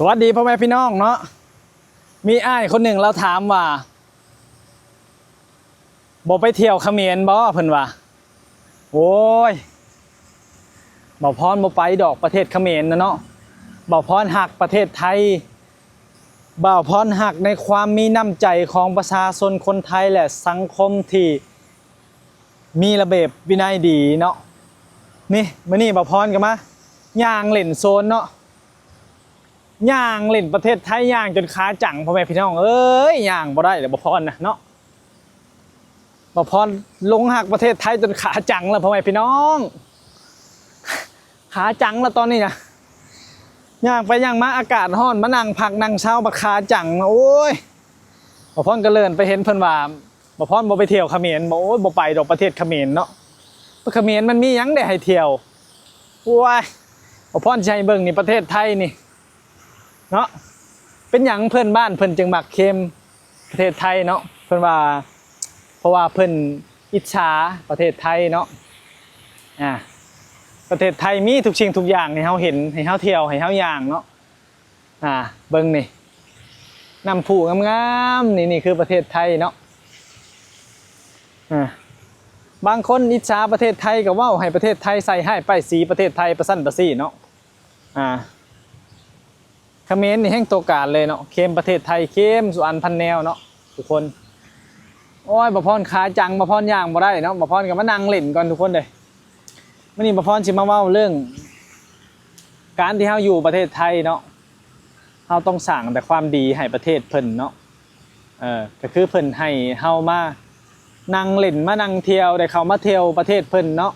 ສະຫວັດດີພໍ່ແມ່ພີ່ນ້ອງເນາະ. ມີອ້າຍຄົນໜຶ່ງລາວຖາມວ່າ ບໍ່ໄປທ່ຽວຂະເໝນບໍ່? ເພິ່ນວ່າ ໂອ້ຍ ບ່າວພອນບໍ່ໄປດອກປະເທດຂະເໝນນະເນາະ. ບ່າວພອນຮັກປະເທດໄທ, ບ່າວພອນຮັກໃນຄວາມມີນ້ຳໃຈຂອງປະຊາຊົນຄົນໄທ ແລະ ສັງຄົມທີ່ມີລະບຽບວິໄນດີເນາະ. ນີ້ ມື້ນີ້ບ່າວພອນກໍມາຍ່າງຫຼິ້ນໂຊນເນາະ, ຍ່າງຫຼິ້ນປະເທດໄທ ຍ່າງຈົນຂາຈັງ ພໍ່ແມ່ພີ່ນ້ອງເອີຍ. ຍ່າງບໍ່ໄດ້ແລ້ວບ່າວພອນນະເນາະ. ບ່າວພອນຫຼົງຮັກປະເທດໄທຈົນຂາຈັງແລ້ວ ພໍ່ແມ່ພີ່ນ້ອງ, ຂາຈັງແລ້ວຕອນນີ້ນະ. ຍ່າງໄປຍ່າງມາ ອາກາດຮ້ອນ ມານັ່ງພັກນັ່ງເຊົາ ບັດຂາຈັງນະ. ໂອ້ຍ ບ່າວພອນກໍເລີນໄປເຫັນເພິ່ນວ່າ ບ່າວພອນບໍ່ໄປທ່ຽວຂະເໝນບໍ່? ໂອ້ຍ ບໍ່ໄປດອກປະເທດຂະເໝນເນາະ. ປະເທດຂະເໝນມັນມີຫຍັງໄດ້ໃຫ້ທ່ຽວ? ໂອ້ຍ ບ່າວພອນຊິໃຫ້ເບິ່ງນີ້ ປະເທດໄທນີ້ເນາະ. ເປັນຫຍັງເພື່ອນບ້ານເພິ່ນຈຶ່ງມັກເຄມປະເທດໄທເນາະ? ເພິ່ນວ່າ ເພາະວ່າເພິ່ນອິດສາປະເທດໄທເນາະ. ອາ ປະເທດໄທມີທຸກສິ່ງທຸກຢ່າງໃຫ້ເຮົາເຫັນ, ໃຫ້ເຮົາທ່ຽວ, ໃຫ້ເຮົາຍ່າງເນາະ. ອາ ເບິ່ງນີ້ ນ້ຳພຸງາມໆ ນີ້ ນີ້ຄືປະເທດໄທເນາະ. ອາ ບາງຄົນອິດສາປະເທດໄທ ກໍເວົ້າໃຫ້ປະເທດໄທ ໃສ່ຮ້າຍປ້າຍສີປະເທດໄທ ປະຊັ້ນປະຊີ້ເນາະ. ອາ ຂະເໝນນີ້ແຮ່ງຕົວການເລີຍເນາະ, ເຄມປະເທດໄທ ເຄມສຸອັນພັນແນວເນາະທຸກຄົນ. ໂອ້ຍ ບ່າວພອນຂາຈັງ, ບ່າວພອນຍ່າງບໍ່ໄດ້ເນາະ, ບ່າວພອນກໍມານັ່ງຫຼິ້ນກ່ອນທຸກຄົນເດີ. ມື້ນີ້ບ່າວພອນຊິມາເວົ້າເລື່ອງ ການທີ່ເຮົາຢູ່ປະເທດໄທເນາະ, ເຮົາຕ້ອງສ້າງແຕ່ຄວາມດີໃຫ້ປະເທດເພິ່ນເນາະ. ເອີ ກໍຄືເພິ່ນໃຫ້ເຮົາມານັ່ງຫຼິ້ນ ມານັ່ງທ່ຽວ, ໄດ້ເຂົ້າມາທ່ຽວປະເທດເພິ່ນເນາະ.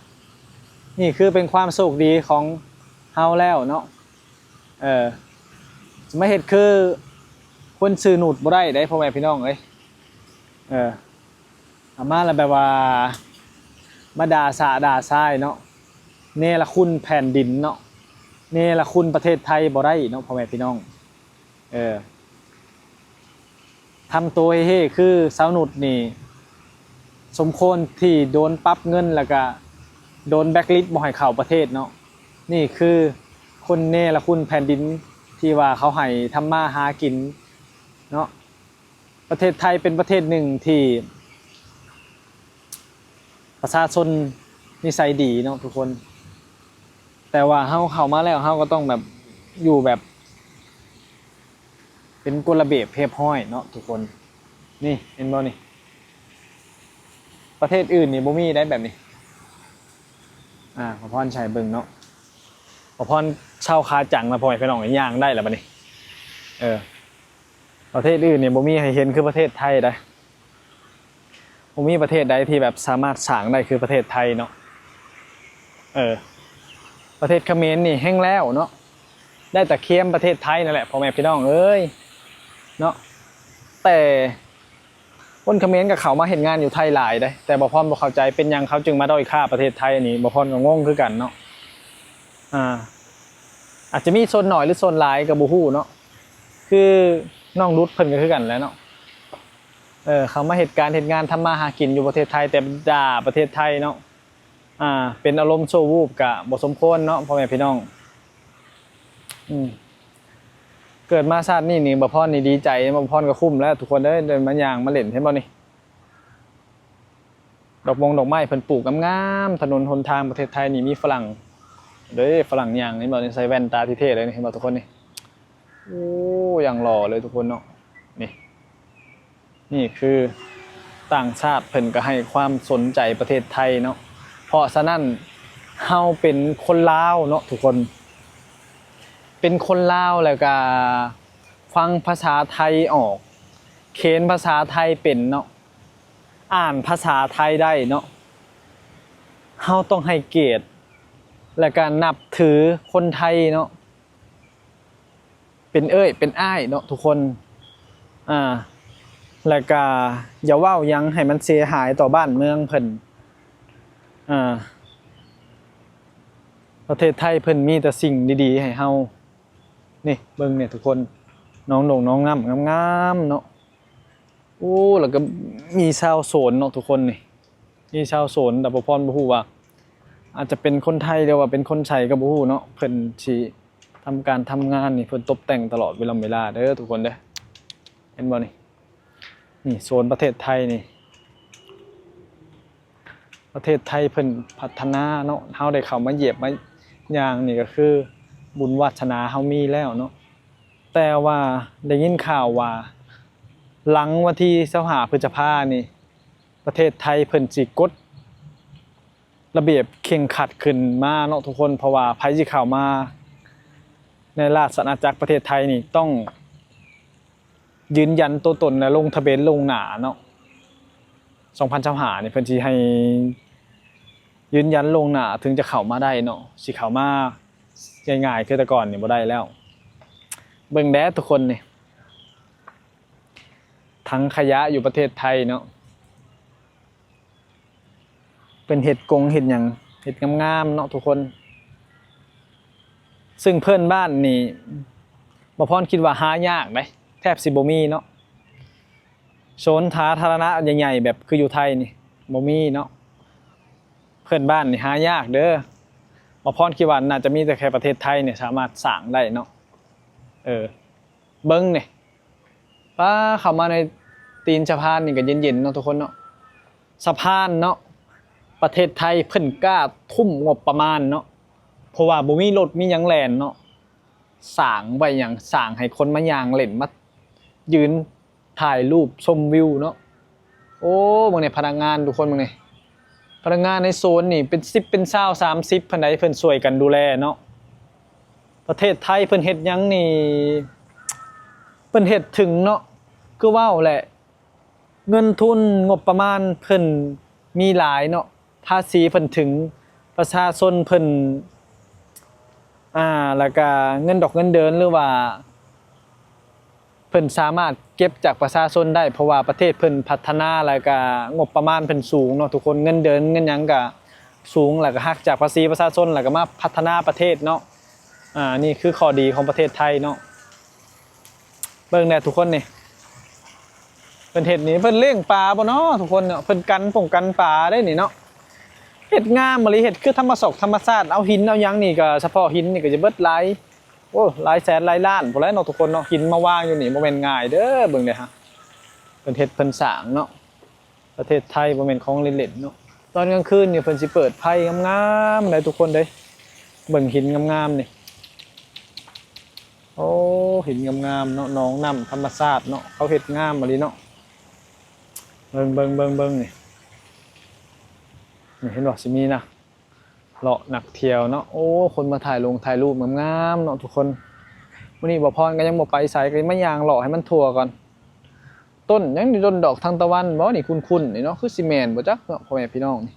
ນີ້ຄືເປັນຄວາມໂຊກດີຂອງເຮົາແລ້ວເນາະ. ເອີ ຊິມາເຮັດຄືຄົນຊື່ນຸດບໍ່ໄດ້ເດ້ ພໍ່ແມ່ພີ່ນ້ອງເອີຍ. ເອີ ເອົາມາແລ້ວແບບວ່າມາດ່າສະດ່າຊາຍເນາະ, ເນລະຄຸນແຜ່ນດິນເນາະ, ເນລະຄຸນປະເທດໄທບໍ່ໄດ້ເນາະ ພໍ່ແມ່ພີ່ນ້ອງ. ເອີ ທຳໂຕເຮ່ໆຄືຊາວນຸດນີ້ ສົມຄວນທີ່ໂດນປັບເງິນ ແລ້ວກະໂດນແບລັກລິດບໍ່ໃຫ້ເຂົ້າປະເທດເນາະ. ນີ້ຄືຄົນເນລະຄຸນແຜ່ນດິນ ທີ່ວ່າເຂົາໃຫ້ທຳມາຫາກິນເນາະ. ປະເທດໄທເປັນປະເທດໜຶ່ງທີ່ປະຊາຊົນນິໄສດີເນາະທຸກຄົນ, ແຕ່ວ່າເຮົາເຂົ້າມາແລ້ວ ເຮົາກໍຕ້ອງແບບ ຢູ່ແບບເປັນກົດລະບຽບຮຽບຮ້ອຍເນາະທຸກຄົນ. ນີ້ເຫັນບໍ່ນີ້ ປະເທດອື່ນນີ້ບໍ່ມີໄດ໋ແບບນີ້. ອາ ບ່າວພອນໃຫ້ເບິ່ງເນາະ, ບ່າວພອນເຊົາຂາຈັງແລ້ວ ພໍ່ແມ່ພີ່ນ້ອງ ຍ່າງໄດ້ແລ້ວບັດນີ້. ເອີ ປະເທດອື່ນນີ້ບໍ່ມີໃຫ້ເຫັນຄືປະເທດໄທໃດ໋. ບໍ່ມີປະເທດໃດທີ່ແບບສາມາດສ້າງໄດ້ຄືປະເທດໄທເນາະ. ເອີ ປະເທດຂະເໝນນີ້ແຮ່ງແລ້ວເນາະ, ໄດ້ແຕ່ຄຽມປະເທດໄທນັ້ນແຫຼະ ພໍ່ແມ່ພີ່ນ້ອງເອີຍເນາະ. ແຕ່ຄົນຂະເໝນກໍເຂົ້າມາເຮັດງານຢູ່ໄທຫຼາຍເດ້, ແຕ່ບ່າວພອນບໍ່ເຂົ້າໃຈເປັນຫຍັງເຂົາຈຶ່ງມາດ້ອຍຄ່າປະເທດໄທ. ອັນນີ້ບ່າວພອນກໍງົງຄືກັນເນາະ. ອາ ອາດຈະມີສ່ວນໜ້ອຍ ຫຼື ສ່ວນຫຼາຍກໍບໍ່ຮູ້ເນາະ, ຄືນ້ອງດຸດເພິ່ນກໍຄືກັນແຫຼະເນາະ. ເອີ ເຂົາມາເຮັດການເຮັດງານ ທຳມາຫາກິນຢູ່ປະເທດໄທ ແຕ່ດ່າປະເທດໄທເນາະ. ອາ ເປັນອາລົມຊົ່ວວູບກະບໍ່ສົມຄວນເນາະ ພໍ່ແມ່ພີ່ນ້ອງ. ອືມ ເກີດມາຊາດນີ້ນີ້ ບ່າວພອນນີ້ດີໃຈ, ບ່າວພອນກໍຄຸ້ມແລ້ວທຸກຄົນເອີຍ ໄດ້ມາຍ່າງມາຫຼິ້ນ. ເຫັນບໍ່ນີ້ ດອກມົງດອກໄມ້ເພິ່ນປູກງາມໆ, ຖະໜົນຫົນທາງປະເທດໄທນີ້ມີຝຣັ່ງເດ້, ຝຣັ່ງຍ່າງ. ເຫັນບໍ່ນີ້ ໃສ່ແວ່ນຕາທີ່ເທ່ເລີຍນີ້ ເຫັນບໍ່ທຸກຄົນນີ້. ໂອ້ ຢ່າງຫຼໍ່ເລີຍທຸກຄົນເນາະ ນີ້. ນີ້ຄືຕ່າງຊາດເພິ່ນກໍໃຫ້ຄວາມສົນໃຈປະເທດໄທເນາະ. ເພາະສະນັ້ນເຮົາເປັນຄົນລາວເນາະທຸກຄົນ, ເປັນຄົນລາວແລ້ວກະຟັງພາສາໄທອອກ, ຂຽນພາສາໄທເປັນເນາະ, ອ່ານພາສາໄທໄດ້ເນາະ. ເຮົາຕ້ອງໃຫ້ກຽດ ແລ້ວກະນັບຖືຄົນໄທເນາະ. ເປັນເອື້ອຍເປັນອ້າຍເນາະທຸກຄົນ. ອາ ແລ້ວກະຢ່າເວົ້າຫຍັງໃຫ້ມັນເສຍຫາຍຕໍ່ບ້ານເມືອງເພິ່ນ. ອາ ປະເທດໄທເພິ່ນມີແຕ່ສິ່ງດີໆໃຫ້ເຮົາ. ນີ້ເບິ່ງນີ້ທຸກຄົນ, ໜອງດົງໜອງນ້ຳງາມໆເນາະ. ໂອ້ ແລ້ວກໍມີຊາວໂສນເນາະທຸກຄົນນີ້, ມີຊາວໂສນ. ແຕ່ບ່າວພອນບໍ່ຮູ້ວ່າອາດຈະເປັນຄົນໄທ ຫຼືວ່າເປັນຄົນໃສກໍບໍ່ຮູ້ເນາະ, ເພິ່ນຊິ ທຳການທຳງານນີ້ ເພິ່ນຕົບແຕ່ງຕະຫຼອດເວລາເວລາເດີທຸກຄົນເດີ. ເຫັນບໍ່ນີ້? ນີ້ໂຊນປະເທດໄທນີ້ ປະເທດໄທເພິ່ນພັດທະນາເນາະ, ເຮົາໄດ້ເຂົ້າມາຢຽບມາຍ່າງນີ້ກໍຄືບຸນວາສະໜາເຮົາມີແລ້ວເນາະ. ແຕ່ວ່າໄດ້ຍິນຂ່າວວ່າ ຫຼັງວັນທີຊາວຫ້າ ພຶດສະພານີ້ ປະເທດໄທເພິ່ນຊິກົດ ລະບຽບເຄັ່ງຄັດຂຶ້ນມາເນາະທຸກຄົນ, ເພາະວ່າໃຜຊິເຂົ້າມາໃນລາຊະອານາຈັກປະເທດໄທນີ້ ຕ້ອງຢືນຢັນຕົວຕົນ ແລະ ລົງທະບຽນລ່ວງໜ້າເນາະ. ສອງພັນຊາວຫ້ານີ້ ເພິ່ນຊິໃຫ້ຢືນຢັນລ່ວງໜ້າເຖິງຈະເຂົ້າມາໄດ້ເນາະ, ຊິເຂົ້າມາງ່າຍໆຄືແຕ່ກ່ອນນີ້ບໍ່ໄດ້ແລ້ວ. ເບິ່ງແດ່ທຸກຄົນນີ້ ຖັງຂະຫຍະຢູ່ປະເທດໄທເນາະ. ເພິ່ນເຮັດກົງເຮັດຫຍັງ ເຮັດງາມໆເນາະທຸກຄົນ. ຊຶ່ງເພື່ອນບ້ານນີ້ ບ່າວພອນຄິດວ່າຫາຍາກເດ້, ແທບຊິບໍ່ມີເນາະ. ໂຊນສາທາລະນະໃຫຍ່ໆ ແບບຄືຢູ່ໄທນີ້ ບໍ່ມີເນາະ. ເພື່ອນບ້ານນີ້ຫາຍາກເດີ. ບ່າວພອນຄິດວ່າໜ້າຈະມີແຕ່ແຄ່ປະເທດໄທນີ້ສາມາດສ້າງໄດ້ເນາະ. ເອີ ເບິ່ງນີ້ ປ້າ ເຂົ້າມາໃນຕີນສະພານນີ້ກໍເຢັນໆເນາະທຸກຄົນເນາະ. ສະພານເນາະ ປະເທດໄທເພິ່ນກ້າທຸ່ມງົບປະມານເນາະ, ເພາະວ່າບໍ່ມີລົດມີຫຍັງແລ່ນເນາະ. ສ້າງໄວ້ຫຍັງ? ສ້າງໃຫ້ຄົນມາຍ່າງເລ່ນ ມາຢືນຖ່າຍຮູບຊົມວິວເນາະ. ໂອ້ ເບິ່ງແດ່ພະນັກງານທຸກຄົນ ເບິ່ງແດ່. ພະນັກງານໃນໂຊນນີ້ເປັນສິບເປັນຊາວສາມສິບ ເພິ່ນໃດ ເພິ່ນຊ່ວຍກັນດູແລເນາະ. ປະເທດໄທເພິ່ນເຮັດຫຍັງນີ້ ເພິ່ນເຮັດເຖິງເນາະ. ຄືເວົ້າແຫຼະ ເງິນທຶນງົບປະມານເພິ່ນມີຫຼາຍເນາະ, ພາສີເພິ່ນເຖິງ, ປະຊາຊົນເພິ່ນ ອ່າ ແລ້ວກະເງິນດອກເງິນເດືອນ ຫຼືວ່າ ເພິ່ນສາມາດເກັບຈາກປະຊາຊົນໄດ້ ເພາະວ່າປະເທດເພິ່ນພັດທະນາ ແລ້ວກະງົບປະມານເພິ່ນສູງເນາະທຸກຄົນ. ເງິນເດືອນເງິນຫຍັງກະສູງ ແລ້ວກະຫັກຈາກພາສີປະຊາຊົນ ແລ້ວກະມາພັດທະນາປະເທດເນາະ. ອ່າ ນີ້ຄືຂໍ້ດີຂອງປະເທດໄທເນາະ. ເບິ່ງແດ່ທຸກຄົນນີ້ ເພິ່ນເຮັດນີ້ ເພິ່ນລ້ຽງປາບໍ່ເນາະທຸກຄົນເນາະ. ເພິ່ນກັນປົງກັນປາໄດ້ນີ້ເນາະ. ເຮັດງາມອີ່ຫຼີ ເຮັດຄືທຳມະຊອກທຳມະຊາດ. ເອົາຫີນເອົາຫຍັງນີ້ກະ ສະເພາະຫີນນີ້ກະຈະເບິດຫຼາຍ ໂອ້ ຫຼາຍແສນຫຼາຍລ້ານພຸ້ນແຫຼະເນາະທຸກຄົນເນາະ. ຫີນມາວາງຢູ່ນີ້ບໍ່ແມ່ນງ່າຍເດີ. ເບິ່ງເດ້ຮະ ເພິ່ນເຮັດເພິ່ນສ້າງເນາະ. ປະເທດໄທບໍ່ແມ່ນຂອງຫຼິ້ນໆເນາະ. ຕອນກາງຄືນນີ້ເພິ່ນຊິເປີດໄຟງາມໆເດ້ທຸກຄົນເດ້. ເບິ່ງຫີນງາມໆນີ້ ໂອ້ ຫີນງາມໆເນາະ. ໜອງນ້ຳທຳມະຊາດເນາະ, ເຂົາເຮັດງາມອີ່ຫຼີເນາະ. ເບິ່ງໆໆໆນີ້ ນີ້ເຫັນບໍ່ ຊິມີນະ ເລາະນັກທ່ຽວເນາະ. ໂອ້ ຄົນມາຖ່າຍລົງຖ່າຍຮູບງາມໆເນາະທຸກຄົນ. ມື້ນີ້ບ່າວພອນກໍຍັງບໍ່ໄປໃສ ກໍມາຍ່າງເລາະໃຫ້ມັນທົ່ວກ່ອນ. ຕົ້ນຫຍັງນີ້ ຕົ້ນດອກທານຕະວັນບໍ່ນີ້? ຄຸ້ນໆນີ້ເນາະ, ຄືຊິແມ່ນບໍ່ຈັກເນາະ ພໍ່ແມ່ພີ່ນ້ອງນີ້.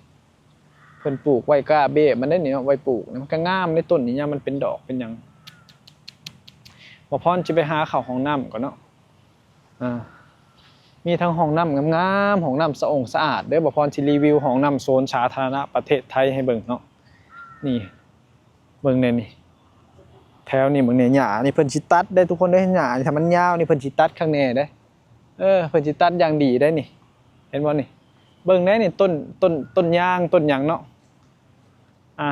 ເພິ່ນປູກໄວ້ກ້າເບ້ມັນໄດ້ນີ້ເນາະ, ໄວ້ປູກ. ມັນກໍງາມໃນຕົ້ນນີ້ ຍາມມັນເປັນດອກເປັນຫຍັງ. ບ່າວພອນຊິໄປຫາເຂົ້າຫ້ອງນ້ຳກ່ອນເນາະ. ອ່າ ມີທັງຫ້ອງນ້ຳງາມໆ ຫ້ອງນ້ຳສະອົງສະອາດເດີ. ບ່າວພອນຊິຣີວິວຫ້ອງນ້ຳໂຊນສາທາລະນະປະເທດໄທໃຫ້ເບິ່ງເນາະ. ນີ້ ເບິ່ງແດ່ນີ້ ແຖວນີ້ເບິ່ງແດ່. ຫຍ້ານີ້ເພິ່ນຊິຕັດເດ້ທຸກຄົນເດ້. ຫຍ້ານີ້ຖ້າມັນຍາວນີ້ເພິ່ນຊິຕັດຄັກແນ່ເດ້. ເອີ ເພິ່ນຊິຕັດຢ່າງດີໄດ໋ນີ້. ເຫັນບໍ່ນີ້? ເບິ່ງແດ່ນີ້ ຕົ້ນ ຕົ້ນ ຕົ້ນຍາງ ຕົ້ນຫຍັງເນາະ. ອ່າ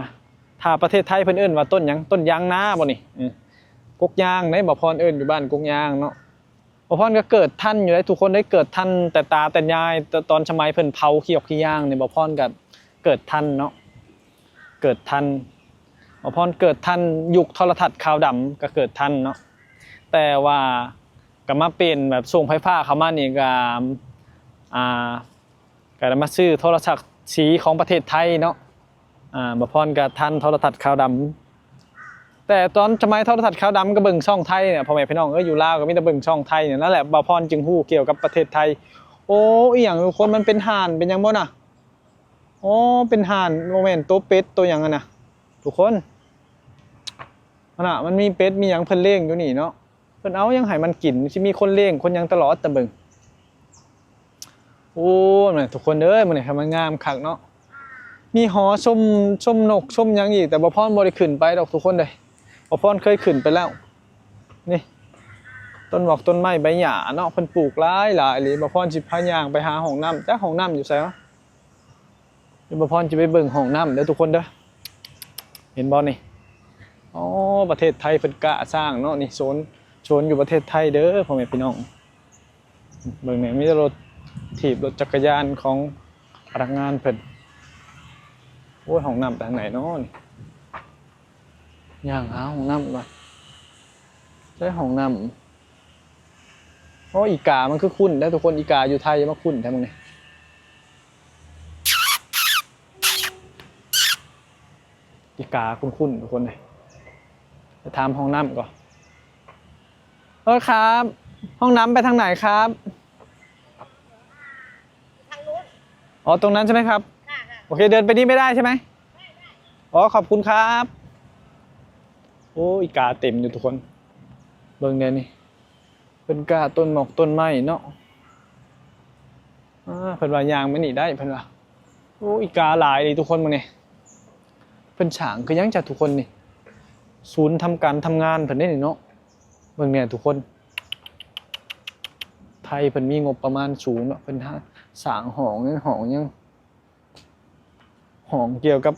ຖ້າປະເທດໄທເພິ່ນເອີ້ນວ່າຕົ້ນຫຍັງ? ຕົ້ນຢາງນາບໍ່ນີ້? ເອີ ກົກຍາງເດ້ ບ່າວພອນເອີ້ນຢູ່ບ້ານກົກຍາງເນາະ. ບ່າວພອນກໍເກີດທັນຢູ່ເດ້ທຸກຄົນເດ້, ເກີດທັນແຕ່ຕາແຕ່ຍາຍ ຕ- ຕອນສະໄໝເພິ່ນເຜົາຂີ້ຢອກຂີ້ຢາງນີ້ ບ່າວພອນກໍເກີດທັນເນາະ ເກີດທັນ. ບ່າວພອນເກີດທັນຍຸກໂທລະທັດຂາວດຳ ກໍເກີດທັນເນາະ. ແຕ່ວ່າກໍມາປ່ຽນແບບໂຮງໄຟຟ້າເຂົ້າມານີ້ ກໍ ອ່າ ກໍໄດ້ມາຊື້ໂທລະທັດສີຂອງປະເທດໄທເນາະ. ອ່າ ບ່າວພອນກໍທັນໂທລະທັດຂາວດຳ, ແຕ່ຕອນສະໄໝໂທລະທັດຂາວດຳກໍເບິ່ງຊ່ອງໄທນີ້ແຫຼະ ພໍ່ແມ່ພີ່ນ້ອງເອີຍ. ຢູ່ລາວກໍມີແຕ່ເບິ່ງຊ່ອງໄທນີ້ ນັ້ນແຫຼະ ບ່າວພອນຈຶ່ງຮູ້ກ່ຽວກັບປະເທດໄທ. ໂອ້ ອີ່ຫຍັງທຸກຄົນ ມັນເປັນຫ່ານເປັນຫຍັງບໍ່ນະ? ໂອ້ ເປັນຫ່ານ ບໍ່ແມ່ນໂຕເປັດໂຕຫຍັງຫັ້ນນະທຸກຄົນ. ຫັ້ນນະ ມັນມີເປັດມີຫຍັງເພິ່ນລ້ຽງຢູ່ນີ້ເນາະ. ເພິ່ນເອົາຫຍັງໃຫ້ມັນກິນ? ຊິມີຄົນລ້ຽງຄົນຫຍັງຕະຫຼອດ ຕາເບິ່ງ. ໂອ້ ແມ່ນທຸກຄົນເອີຍ ມື້ນີ້ມັນງາມຄັກເນາະ. ມີຫໍຊົມ ຊົມນົກຊົມຫຍັງອີກ ແຕ່ບ່າວພອນບໍ່ໄດ້ຂຶ້ນໄປດອກທຸກຄົນເອີຍ. ບ່າວພອນເຄີຍຂຶ້ນໄປແລ້ວ. ນີ້ ຕົ້ນໝອກຕົ້ນໄມ້ໃບຫຍ້າເນາະ ເພິ່ນປູກຫຼາຍໆອີ່ຫຼີ. ບ່າວພອນຊິພາຍ່າງໄປຫາຫ້ອງນ້ຳ ຈັກຫ້ອງນ້ຳຢູ່ໃສວະ? ດຽວບ່າວພອນຈະໄປເບິ່ງຫ້ອງນ້ຳເດີທຸກຄົນເດີ. ເຫັນບໍ່ນີ້? ອໍ ປະເທດໄທເພິ່ນກ້າສ້າງເນາະ ນີ້ໂຊນ ໂຊນຢູ່ປະເທດໄທເດີພໍ່ແມ່ພີ່ນ້ອງ. ເບິ່ງແດ່ ມີແຕ່ລົດຖີບ ລົດຈັກກະຍານຂອງພະນັກງານເພິ່ນ. ໂອ້ຍ ຫ້ອງນ້ຳໄປທາງໃດເນາະນີ້? ຍ່າງຫາຫ້ອງນ້ຳກ່ອນ. ໃສຫ້ອງນ້ຳ? ໂອ້ ອີກາມັນຄືຄຸ້ນແທ້ທຸກຄົນ ອີກາຢູ່ໄທມາຄຸ້ນແທ້ມື້ນີ້. ອີກາຄຸ້ນໆ ທຸກຄົນເອີຍ. ໄປຖາມຫ້ອງນ້ຳກ່ອນ. ໂທດຄັບ ຫ້ອງນ້ຳໄປທາງໃດຄັບ? ທາງໂນ້ນ. ອໍ ຕົງນັ້ນໃຊ່ໄໝຄັບ? ຄ່ະ ໂອເຄ ເດີນໄປນີ້ໄມ່ໄດ້ໃຊ່ໄໝ? ໄດ້ ໄດ້. ອໍ ຂອບຄຸນຄັບ. ໂອ້ ອີກາເຕັມຢູ່ທຸກຄົນ ເບິ່ງແດ່ນີ້. ເພິ່ນກ້າຕົ້ນໝອກຕົ້ນໄມ້ເນາະ. ອ່າ ເພິ່ນວ່າຍ່າງມານີ້ໄດ້ ເພິ່ນວ່າ. ໂອ້ ອີກາຫຼາຍເລີຍທຸກຄົນມື້ນີ້. ເພິ່ນສ້າງຄືຫຍັງຈະທຸກຄົນນີ້? ສູນທຳການທຳງານເພິ່ນເດ້ນີ້ເນາະ. ເບິ່ງແດ່ທຸກຄົນ ໄທເພິ່ນມີງົບປະມານສູງເນາະ ເພິ່ນຫາສ້າງຫ້ອງຫຍັງ ຫ້ອງຫຍັງ ຫ້ອງກ່ຽວກັບ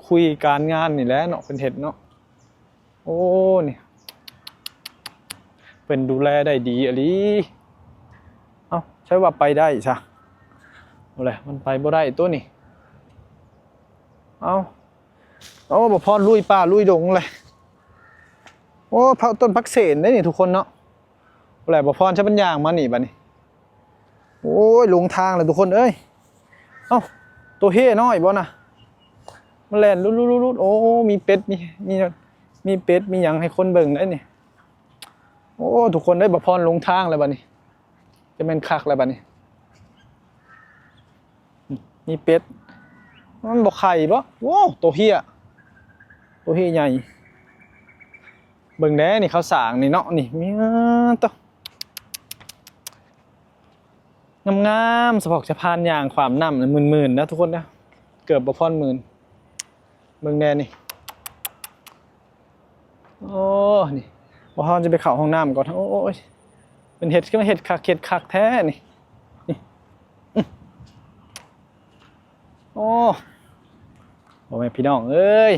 ຄຸຍການງານນີ້ແຫຼະເນາະ ເພິ່ນເຮັດເນາະ. ໂອ້ ນີ້ ເພິ່ນດູແລໄດ້ດີອີ່ຫຼີ. ເອົ້າ ໃສວ່າໄປໄດ້ຊະ? ໂອ້ ແຫຼະ ມັນໄປບໍ່ໄດ້ຕົວນີ້. ເອົ້າ ໂອ້ ບໍ່ພອນລຸຍປ່າລຸຍດົງເລີຍ. ໂອ້ ເຜົາຕົ້ນຜັກເສນໄດ໋ນີ້ທຸກຄົນເນາະ. ແຫຼະ ບໍ່ພອນໃຊ້ບັນຍາງມານີ້ບັດນີ້. ໂອ້ຍ ຫຼົງທາງແລ້ວທຸກຄົນເອີຍ. ເອົ້າ ໂຕເຮນ້ອຍບໍ່ນະ? ມັນແລ່ນລຸດໆໆ ໂອ້ ມີເປັດ ມີ ມີ ມີເປັດ ມີຫຍັງໃຫ້ຄົນເບິ່ງໄດ໋ນີ້. ໂອ້ ທຸກຄົນເອີຍ ບໍ່ພອນຫຼົງທາງແລ້ວບັດນີ້. ຈະແມ່ນຄັກແລ້ວບັດນີ້. ມີເປັດ ມັນບໍ່ໄຂ່ບໍ່? ໂອ້ ໂຕເຮຍ ໂຕເຮຍໃຫຍ່. ເບິ່ງແດ່ນີ້ ເຂົາສ້າງນີ້ເນາະ ນີ້ ມີ ໂຕ ງາມໆ ສະເພາະສະພານຍ່າງຂ້າມນ້ຳນີ້ ໝື່ນໆ ນະທຸກຄົນນະ ເກືອບບໍ່ພອນໝື່ນ. ເບິ່ງແດ່ນີ້. ໂອ້ ນີ້ ບໍ່ພອນຈະໄປເຂົ້າຫ້ອງນ້ຳກ່ອນ. ໂອ້ຍ ເພິ່ນເຮັດ ຄືມາເຮັດຄັກ ເຮັດຄັກແທ້ນີ້. ນີ້ ໂອ້ ພໍ່ແມ່ພີ່ນ້ອງເອີຍ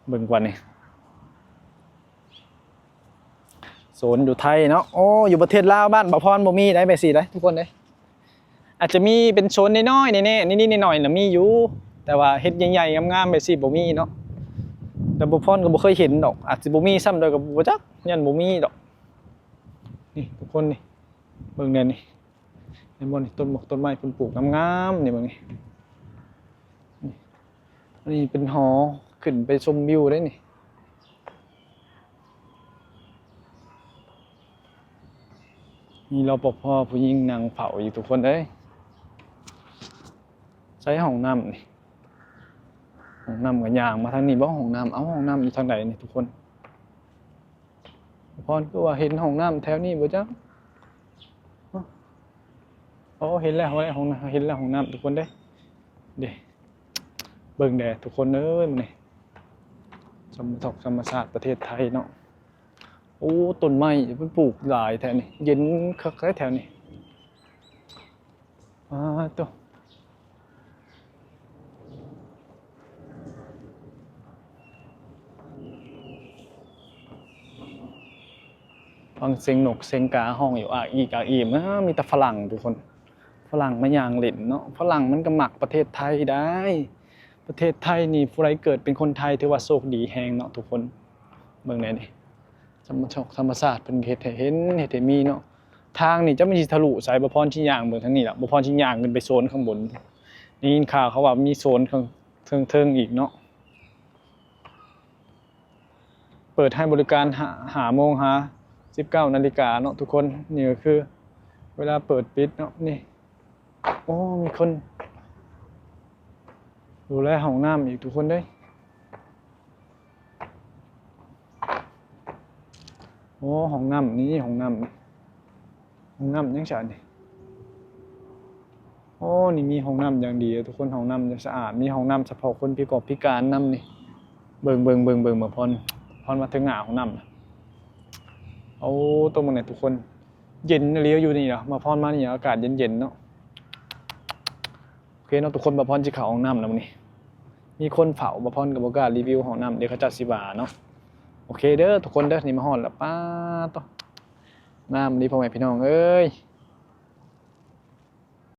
ເບິ່ງກ່ອນນີ້. ໂຊນຢູ່ໄທເນາະ. ໂອ້ ຢູ່ປະເທດລາວ ບ້ານບ່າວພອນບໍ່ມີໄດ໋ ແບບຊີ້ໄດ໋ ທຸກຄົນເດ້. ອາດຈະມີເປັນໂຊນນ້ອຍໆ ແນ່ໆ ນິດໆ ໜ້ອຍໆ ນະມີຢູ່ ແຕ່ວ່າເຮັດໃຫຍ່ໆ ງາມໆ ແບບຊີ້ບໍ່ມີເນາະ. ແຕ່ບ່າວພອນກໍບໍ່ເຄີຍເຫັນດອກ ອາດຊິບໍ່ມີຊ້ຳ ແຕ່ກໍບໍ່ຈັກ ຢ້ານບໍ່ມີດອກ. ນີ້ທຸກຄົນນີ້ ເບິ່ງແດ່ນີ້ ເຫັນບໍ່ນີ້? ຕົ້ນໝາກຕົ້ນໄມ້ເພິ່ນປູກງາມໆ ນີ້ເບິ່ງນີ້. ນີ້ ອັນນີ້ເປັນຫໍ ຂຶ້ນໄປຊົມວິວໄດ໋ນີ້. ມີ ລປພ ຜູ້ຍິງນັ່ງເຝົ້າຢູ່ທຸກຄົນເອີຍ. ໃສຫ້ອງນ້ຳນີ້? ຫ້ອງນ້ຳກໍຍ່າງມາທາງນີ້ບໍ່? ຫ້ອງນ້ຳ ເອົ້າ ຫ້ອງນ້ຳຢູ່ທາງໃດນີ້ທຸກຄົນ? ພອນຄືວ່າເຫັນຫ້ອງນ້ຳແຖວນີ້ບໍ່ຈັກ. ໂອ້ ເຫັນແລ້ວ ເຫັນແລ້ວ ເຫັນແລ້ວຫ້ອງນ້ຳທຸກຄົນເດ້. ເດ້ ເບິ່ງແດ່ທຸກຄົນເອີຍ ມື້ນີ້ ສຳມະທົກ ທຳມະຊາດປະເທດໄທເນາະ. ໂອ້ ຕົ້ນໄມ້ເພິ່ນປູກຫຼາຍແທ້ນີ້ ເຢັນຄັກແທ້ແຖວນີ້. ປາໂຕ ຟັງສຽງນົກສຽງກາຮ້ອງຢູ່ອາກອີກອາກອີມ. ເອີ ມີແຕ່ຝຣັ່ງທຸກຄົນ ຝຣັ່ງມາຍ່າງຫຼິ້ນເນາະ. ຝຣັ່ງມັນກໍມັກປະເທດໄທໄດ໋. ປະເທດໄທນີ້ ຜູ້ໃດເກີດເປັນຄົນໄທຖືວ່າໂຊກດີແຮງເນາະທຸກຄົນ. ເບິ່ງແດ່ນີ້ ທຳມະຊາດ ທຳມະຊາດເພິ່ນເຮັດໃຫ້ເຫັນ ເຮັດໃຫ້ມີເນາະ. ທາງນີ້ຈັກມັນຊິທະລຸໃສ ບ່າວພອນຊິຍ່າງເບິ່ງທາງນີ້ລະ. ບ່າວພອນຊິຍ່າງຂຶ້ນໄປໂຊນຂ້າງບົນ. ໄດ້ຍິນຂ່າວເຂົາວ່າມີໂຊນເທິງໆ ອີກເນາະ. ເປີດໃຫ້ບໍລິການ ຫ້າ ຫ້າໂມງຫາສິບເກົ້ານາລິກາເນາະທຸກຄົນ. ນີ້ກໍຄືເວລາເປີດປິດເນາະ ນີ້. ໂອ້ ມີຄົນດູແລຫ້ອງນ້ຳອີກທຸກຄົນເດ້. ໂອ້ ຫ້ອງນ້ຳນີ້ ຫ້ອງນ້ຳ ຫ້ອງນ້ຳຫຍັງຊະນີ້? ໂອ້ ນີ້ມີຫ້ອງນ້ຳຢ່າງດີທຸກຄົນ ຫ້ອງນ້ຳຢ່າງສະອາດ. ມີຫ້ອງນ້ຳສະເພາະຄົນພິກອກພິການນຳນີ້. ເບິ່ງ ເບິ່ງ ເບິ່ງ ເບິ່ງ ບ່າວພອນ ພອນມາເຖິງໜ້າຫ້ອງນ້ຳ. ໂອ້ ຕົວເບິ່ງແດ່ທຸກຄົນ ເຢັນອີ່ຫຼີຢູ່ນີ້ເນາະ. ບ່າວພອນມານີ້ອາກາດເຢັນໆ ເນາະ. ໂອເຄເນາະທຸກຄົນ ບ່າວພອນຊິເຂົ້າຫ້ອງນ້ຳແລ້ວມື້ນີ້. ມີຄົນເຝົ້າ ບ່າວພອນກໍບໍ່ກ້າຣີວິວຫ້ອງນ້ຳ ດຽວເຂົາເຈົ້າຊິວ່າເນາະ. ໂອເຄເດີທຸກຄົນເດີ ນີ້ມາຮອດແລ້ວ ປາດໂທ້ ງາມອີ່ຫຼີພໍ່ແມ່ພີ່ນ້ອງເອີຍ.